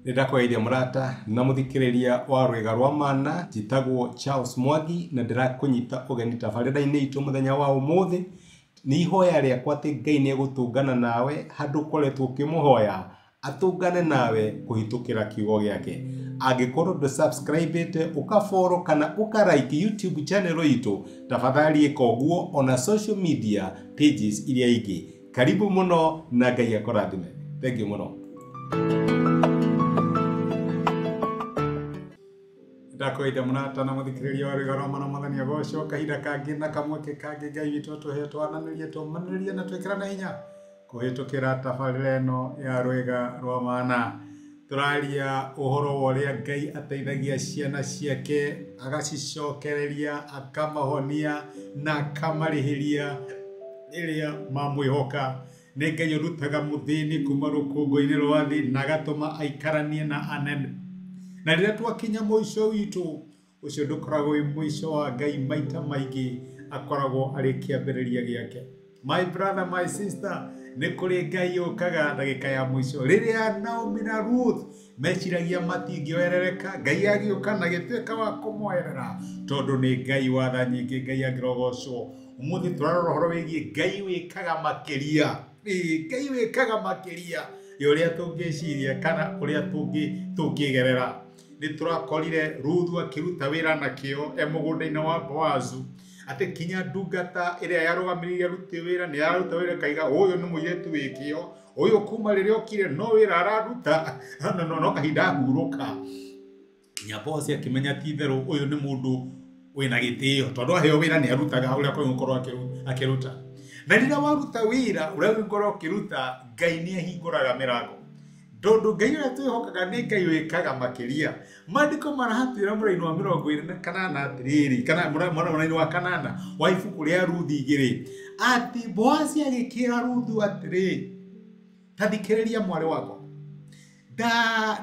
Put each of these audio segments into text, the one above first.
Nĩndakũgeithia mũrata na mũthikĩrĩria wa rwĩga rwa mana. Njĩtagwo Charles Mwangi na ndĩrakũnyita ũgeni tabarĩra-inĩ itũ mũthenya wa ũmũthĩ. Nĩ ihoya rĩakwa atĩ Ngai nĩ egũtũngana nawe handũ ũkoretwo ũkĩmũhoya atũngane nawe kũhĩtũkĩra kiugo gĩake. Angĩkorwo ndũ subscribe ũka follow kana ũka like YouTube channel itũ, tafadhali ĩka ũguo ona social media pages iria ingĩ. Karibu mũno na Ngai akũrathime. Thank you mũno. Ndakũgeithia mũrata na mũthikĩrĩria wa rwĩga rwa mana. Mwathani agocwo kahinda kangĩ na kamweke kangĩ Ngai witũ atũhe twananĩrie, tũmanĩrĩrie na twĩkĩrane hinya kũhĩtũkĩra tabarĩra ĩno ya rwĩga rwa mana. Tũraria ũhoro wa ũrĩa Ngai ateithagia ciana ciake, agacicokereria, akamahonia na akamarĩhĩria rĩrĩa mamwĩhoka. Nĩ Ngai ũrutaga mũthĩni kuma rũkũngũ-inĩ rwa thĩ na agatũma aikaranie na anene. Na rĩrĩa twakinya mũico witũ, ũcio ndũkoragwo wĩ mũico wa Ngai, maita maingĩ akoragwo arĩ kĩambĩrĩria gĩake. My brother, my sister, nĩ kũrĩ Ngai ũkaga ndagĩka ya mũico. Rĩrĩa Naomi na Ruth meciragia matingĩoerereka, Ngai agĩũka na gĩtuĩka wa kũmoerera, tondũ nĩ Ngai wa tha nyingĩ. Ngai angĩrogocwo. Ũmũthĩ tũrarora ũhoro wĩgiĩ Ngai wĩkaga makĩria. Ngai wĩkaga makĩria ya ũrĩa tũngĩciria kana ũrĩa tũngĩgerera. Nĩ tũrakorire Ruthu akĩruta wĩra na kĩo e mũgũnda-inĩ wa Boazu, atĩ kinya ndungata ĩrĩa yarũgamĩrĩire aruti wĩra nĩ yaruta wĩra ĩkaiga ũyũ nĩ mũirĩtu wĩ kĩo, ũyũ kuma rĩrĩa okire no wĩra araruta, no kahinda ahurũka. Kinya Boazi akĩmenya ti itherũ ũyũ nĩ mũndũ wĩna gĩtĩo, tondũ aheo wĩra nĩ arutaga ũrĩa kwagĩrĩirwo gũkorwo akĩruta. Na rĩrĩa waruta wĩra ũrĩa ũgũkorwo ũkĩruta, Ngai nĩ ahingũraga mĩrango. Tondũ Ngai ũrĩa twĩhokaga nĩ Ngai wĩkaga makĩria. Maandĩko marahatwĩra mũraini wa 28 atĩrĩrĩ, kana mũraini wa 8 wa ibuku rĩa Ruthu 2, atĩ Boazi agĩkĩra Ruthu atĩrĩ, ta thikĩrĩria mwarĩ wakwa,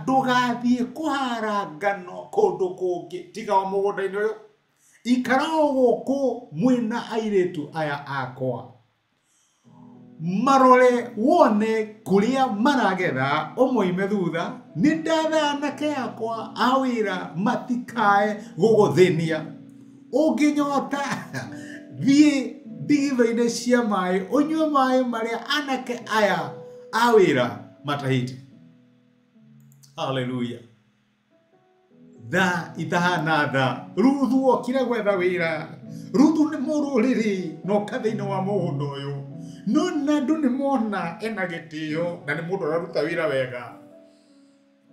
ndũgathiĩ kũhara ngano kũndũ kũngĩ tiga o mũgũnda-inĩ ũyũ, ikara o gũkũ mwĩna airĩtu aya akwa, marore wone kũrĩa maragetha ũmoime thutha. Nĩ ndatha anake akwa a wĩra matikae gũgũthĩnia. Ũngĩnyota thiĩ ndigithũ-inĩ cia maĩ ũnyue maĩ marĩa anake aya a wĩra matahĩte. Hallelujah. Tha itahana tha. Ruthu okire gwetha wĩra. Ruthu nĩ mũrũrĩrĩ na oka thĩinĩ wa mũgũnda ũyũ, no na andũ nĩ mona ena gĩtĩo na nĩ mũndũ ũraruta wĩra wega.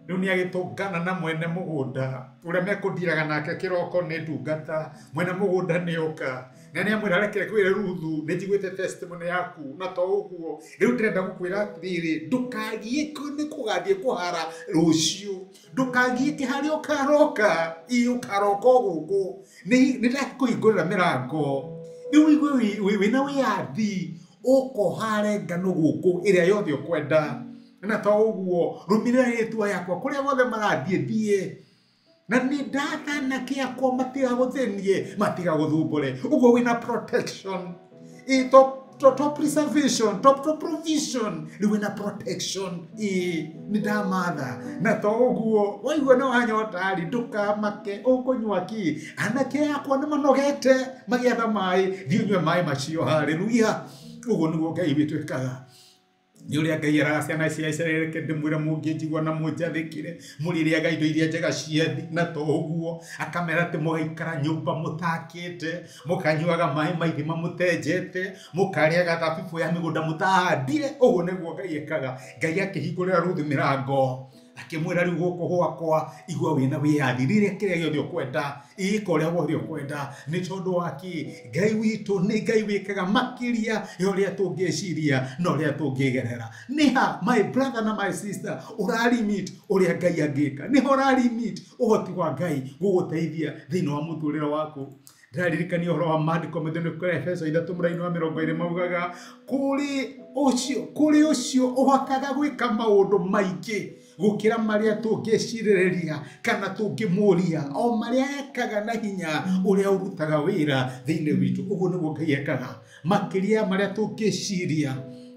Rĩu nĩ agĩtũngana na mwene mũgũnda ũrĩa mekũndiraga nake kĩroko nĩ ndungata. Mwene mũgũnda nĩ oka na nĩ amwĩra, reke ngwĩre Ruthu, nĩ njiguĩte testimony yaku, na to ũguo rĩu ndĩrenda gũkwĩra atĩrĩrĩ, ndũkagiĩke nĩ kũgathiĩ kũhara rũciũ, ndũkagiĩke harĩa ũkaroka, ĩ ũkaroka o gũkũ, nĩ ndakũhingũrĩra mĩrango rĩu ũigue wĩna wĩyathi, ũkohare ngano gũkũ ĩrĩa yothe ũkwenda. Na to ũguo, rũmĩrĩra airĩtu aya akwa kũrĩa guothe marathiĩ thiĩ, na nĩ ndatha anake akwa matigagũthĩnie, matigagũthumbũre. Ũguo wĩna protection, ĩ to preservation, to provision, rĩu wĩna protection. Ĩ nĩ ndamatha. Na to ũguo, waigua nĩ wanyota rĩ, ndũkamake ũkũnyua kĩ, anake akwa nĩ manogete magĩetha maĩ, thiĩ ũnyue maĩ macio. Haleluya. Ũguo nĩguo Ngai witũ ĩkaga. Nĩ ũrĩa Ngai eraga ciana cia Isiraeli, reke ndĩmwĩre mũngĩnjigua na mũnjathĩkĩre, mũrĩrĩaga indo iria njega cia thĩ. Na to ũguo, akamera atĩ mũgaikara nyũmba mũtakĩte, mũkanyuaga maĩ ma ithima mũtenjete, mũkarĩaga thabibũ ya mĩgũnda mũtahandire. Ũguo nĩguo Ngai ekaga. Ngai akĩhingũrĩra Ruthu mĩrango, akĩmwĩra rĩu gũkũ gwakwa igua wĩna wĩyathi, rĩrĩa kĩrĩa gĩothe ũkwenda, ĩka ũrĩa wothe ũkwenda. Nĩ tondũ wa kĩ? Ngai witũ nĩ Ngai wĩkaga makĩria ya ũrĩa tũngĩciria na ũrĩa tũngĩgerera. Nĩ ha, my brother na my sister, ũralimit ũrĩa Ngai angĩka? Nĩ ha ũralimit ũhoti wa Ngai gũgũteithia thĩinĩ wa mũtũrĩre waku? Ndĩraririkania ũhoro wa maandĩko methĩ kũrĩ Efeso 3 mũraini wa 20, maugaga kũrĩ ũcio ũhotaga gwĩka maũndũ maingĩ gũkĩra marĩa tũngĩcirĩrĩria kana tũngĩmũria, o marĩa ekaga na hinya ũrĩa ũrutaga wĩra thĩinĩ witũ. Ũguo nĩguo Ngai ekaga, makĩria marĩa tũngĩciria.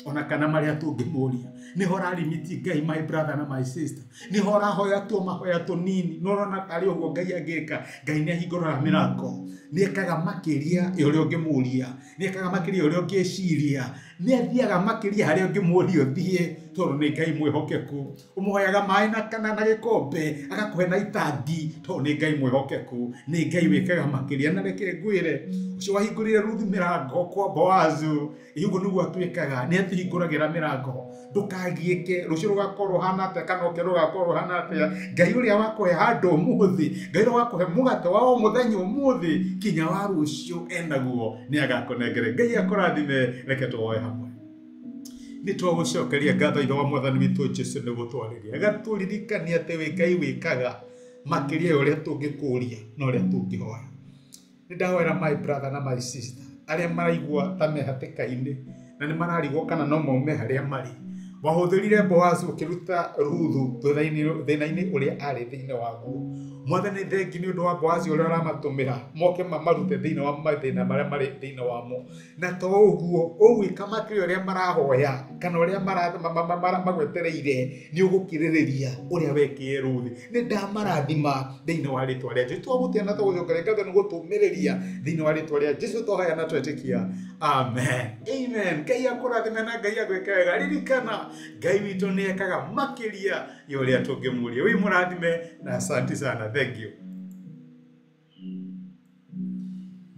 Ona kana marĩa tũngĩmũria. Nĩho ũrarimiti Ngai, my brother na my sister. Nĩho ũrahoya tu mahoya tũnini, no ũrona tarĩ ũguo Ngai angĩka. Ngai nĩ ahingũraga mĩrango. Nĩ ekaga makĩria ya ũrĩa ũngĩmũria. Nĩ ekaga makĩria ya ũrĩa ũngĩciria. Nĩ athiaga makĩria harĩa ũngĩmũria ũthiĩ, tondũ nĩ Ngai mwĩhokeku. Ũmũhoyaga maĩ na kana na gĩkombe, agakũhe na itangi, tondũ nĩ Ngai mwĩhokeku. Nĩ Ngai wĩkaga makĩria. Na reke ngwĩre, ũcio wahingũrire Ruthu mĩrango kwa Boazu, ũguo nĩguo atuĩkaga, nĩ atũhingũragĩra mĩrango. Ndũkagiĩke, rũciũ rũgakorwo rũhana atĩa kana ũke rũgakorwo rũhana atĩa. Ngai ũrĩa wakũhe handũ ũmũthĩ, Ngai ũrĩa wakũhe mũgate wa o mũthenya ũmũthĩ, kinya wa rũciũ enaguo, nĩ agakũnengere. Ngai akũrathime, reke tũhoe hamwe. Nĩ twagũcokeria ngatho Ithe wa Mwathani witũ Jesu nĩ gũtwarĩria. Agatũririkania atĩ wĩ Ngai wĩkaga makĩria ya ũrĩa tũngĩkũria na ũrĩa tũngĩhoya. Nĩ ndahoera my brother na my sister arĩa maraigua ta me hatĩka-inĩ na nĩ mararigwo kana no maume harĩa marĩ. Wahũthĩrire Boazu ũkĩruta Ruthu thĩna-inĩ ũrĩa arĩ thĩinĩ waguo. Mwathani, thengi nĩ ũndũ wa Boazu ũrĩa ũramatũmĩra moke mamarute thĩinĩ wa mathĩna marĩa marĩ thĩinĩ wamo. Na to ũguo, ũgwĩka makĩria ũrĩa marahoya kana ũrĩa magwetereire, nĩ ũgũkirĩrĩria ũrĩa wekire Ruthu. Nĩ ndamarathima thĩinĩ wa rĩtwa rĩa Jesu. Twagũtĩa na twagũcokeria ngatho nĩ gũtũmĩrĩria thĩinĩ wa rĩtwa rĩa Jesu twahoya na twetĩkia. Amen. Amen. Ngai akũrathime na Ngai agwĩke wega. Ririkana, Ngai witũ nĩ ekaga makĩria ya ũrĩa tũngĩmũria. Wĩ mũrathime na asante sana. Thank you.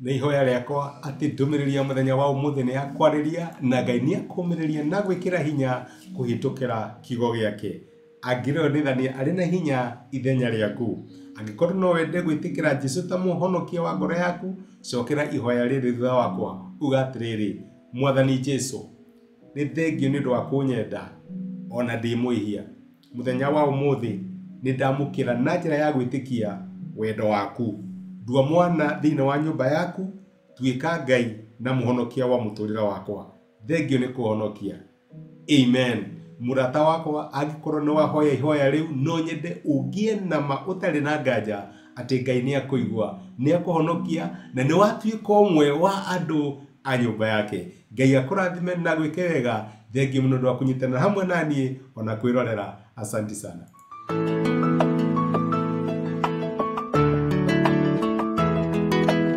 Nĩ ihoya rĩakwa atĩ ndũmĩrĩri ya mũthenya wa ũmũthĩ nĩ yakwarĩria na Ngai nĩ akũmĩrĩria na gwĩkĩra hinya kũhĩtũkĩra kiugo gĩake. Angĩrĩonithania arĩ na hinya ithenya rĩaku. Angĩkorwo no wende gwĩtĩkĩra Jesu ta mũhonokia wa ngoro yaku, cokera ihoya rĩrĩ thutha wakwa. Uga atĩrĩrĩ, Mwathani Jesu, nĩ thengio nĩ ũndũ wa kũnyenda ona ndĩ mwĩhia. Mũthenya wa ũmũthĩ nĩ ndamũkĩra na njĩra ya gwĩtĩkia wendo waku. Ndua mwana thĩinĩ wa nyũmba yaku, tuĩka Ngai na mũhonokia wa mũtũrĩre wakwa. Thengio nĩ kũhonokia. Amen. Mũrata wakwa, angĩkorwo nĩ wahoya ihoya rĩu, no nyende ũgĩe na ma ũtarĩ na nganja atĩ Ngai nĩ akũigua, nĩ akũhonokia na nĩ watuĩka ũmwe wa andũ a nyũmba yake. Ngai akũrathime na gwĩke wega. Thengio mũno ũndũ wa kũnyitanĩra hamwe na niĩ ona kwĩrorera. Asante sana.